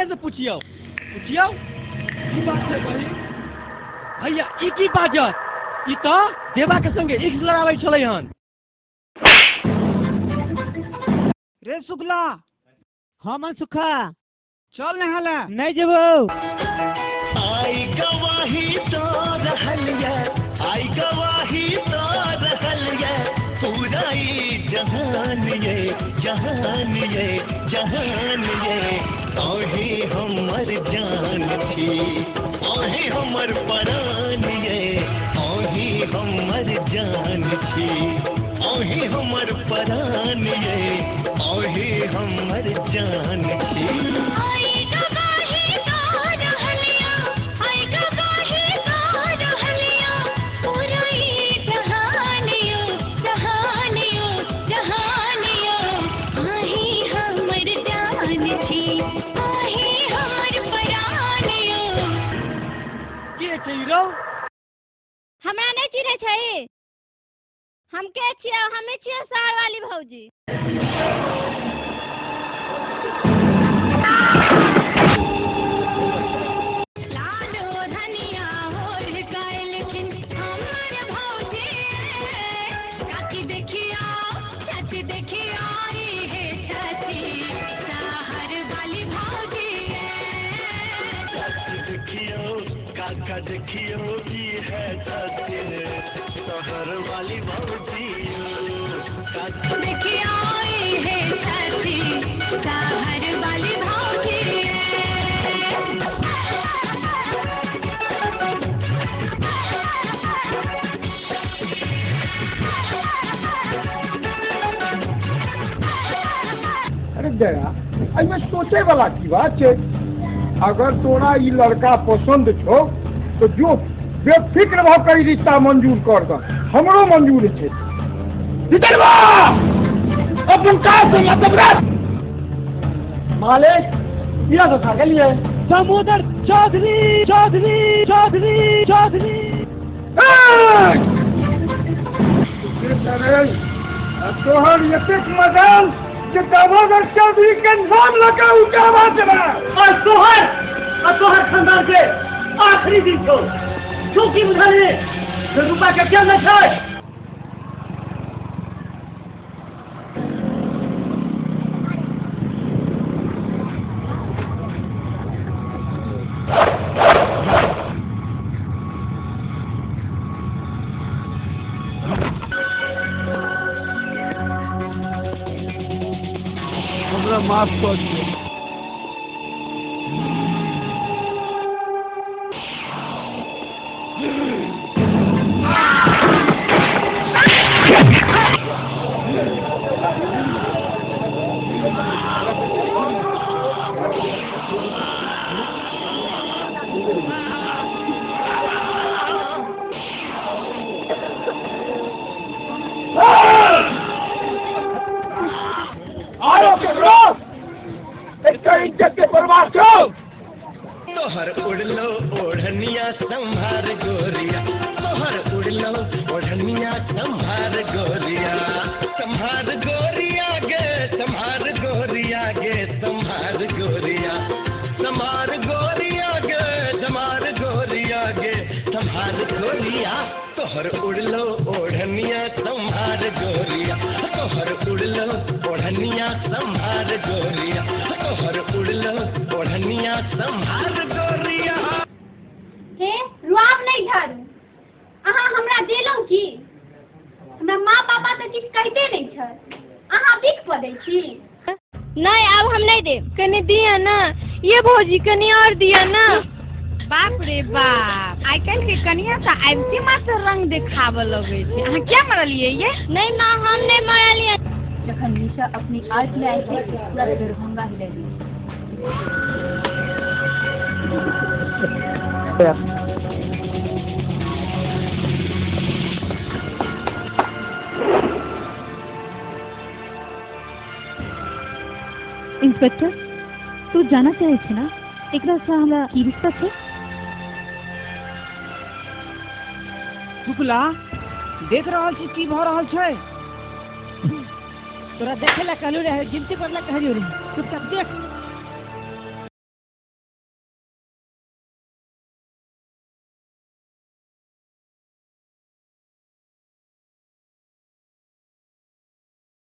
एकरे से पुछियौ पुछियौ की बात छै बहिन। भैया ई की बाजत, ई तऽ देवा के संगे इक्स लड़ाबै छलै हन। रे शुक्ला। हाँ मन सुखा, चल नहाला। नहीं जेबो। आई गवाही तो रहल ये, आई गवाही तो रहल ये, पूरा ई जहान ये, जहान ये, जहान ये, ओही हमर जान छी, ओही हमर परान ये, ओही हमर जान छी, ओही हमर परान ये, ओही हमर जान छी। आई गवाही तो रहलिया, आई गवाही तो रहलिया, पूरा ई जहान यो, जहान यो, जहान यो, आही हमर जान छी, आही हमर परान यो। के छै रौ? हमरा नहीं चिन्है छै। हम के छियै? हमे छियै शहर वाली भौजी। लाल धनिया ओढ़ गइलखिन हमर भौजी, काकी देखियो चाची देखियो, ई हे चाची शहर वाली भौजी। चाची देखियो काका देखियो की है चाची शहर वाली भौजी। काका देखियो ई हे चाची शहर वाली भौजी। अरे दया, एहिमे सोचे वाला की बात छै? अगर तोरा ई लड़का पसंद छौ तो जो बेफिक्र भऽ के ई रिश्ता मंजूर कर दह, हमरो मंजूर छै। जितनबा अपन काज से मतलब रख। मालिक किया तो खा गेलियै? दामोदर चौधरी चौधरी चौधरी चौधरी। तोहर एतेक मजाल जे दामोदर चौधरी के नाम लऽ के उठावा देबा। आज तोहर आ तोहर खानदान के आखिरी दिन छौ। तू की बुझलही जे रुपा के क्या नहि छै? हमरा माफ कऽ दियौ। आरो केकरो एकटा इज्जत के परवाह छौ। तोहर उड़लो ओढ़निया संभार गोरिया, तोहर उड़लो ओढ़निया संभार गोरिया, संभार गोरिया गे, संभार गोरिया गे, संभार गोरिया, संभार गोरिया गे, संभार गोरिया गे, संभार गोरिया, तोहर उड़लो ओढ़निया संभार गोरिया, तोहर उड़लो ओढ़निया संभार गोरिया, तोहर उड़लो ओढ़निया संभार गोरिया। हे रुआब नहीं झाड़ू, अहाँ हमरा देलहुँ की? हमरा माँ पापा तऽ किछु कहिते नहीं छल, अहाँ बिख पड़ै छी। नहीं आब हम नहीं देब। कनी दिया ना ये भौजी, कनी और दिया ना। बाप रे बाप, आइ काल्हि के कनिया तऽ आबिते मात्र रंग देखाबऽ लगै छै। अहाँ किया मरलियै ये? नहीं माँ, हम नहीं मरलियै। जखन निशा अपनी आर्ट में आई थी पूरा दरभंगा हिला दी। इंस्पेक्टर, तू जाना चाहे छे ना एकरा से हमरा की रिश्ता छे? शुक्ला देख रहल छी की भऽ रहल छै? तोरा देखे ला कहलू रहे, गिनती कर ला कहलू रहे, चुपचाप देख।